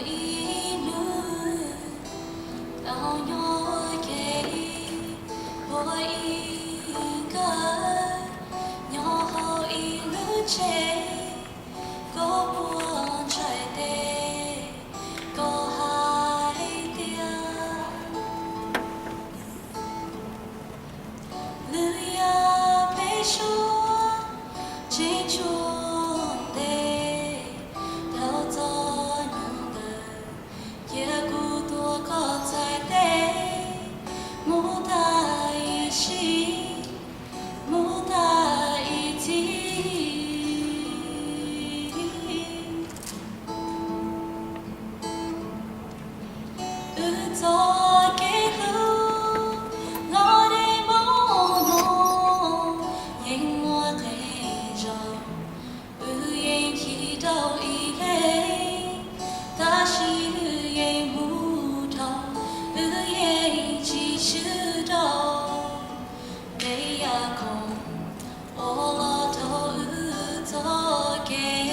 Ib hnub tau nyob ua ke, ua ib nkawm nyob hauv ib lub tsev, koj puas ntshai tes koj hais tias lwm yam peb suav tseem tshuav ntev dhau txoj nyoog ntawd, cia kuv tuav koj txhais tes mus tag ib sim, mus tag ib txhis. Wb txoj kev hlub los deb npaum no yeej muaj qee zaus wb yeej chim rau ib leeg, tab sis wb yeej mus dhau, wb yeej tsis swb rau tej yam khoom uas los rau wb txoj kev,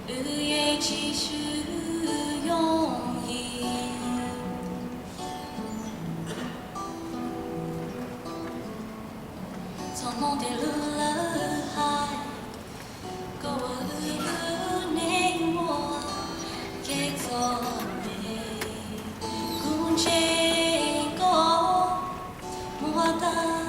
wb yeej tsis swb yooj yim. Txog hnub tej lub lawv hais, koj ua wb lub neej muaj kev txom nyem, kuv ntseeg koj muaj tag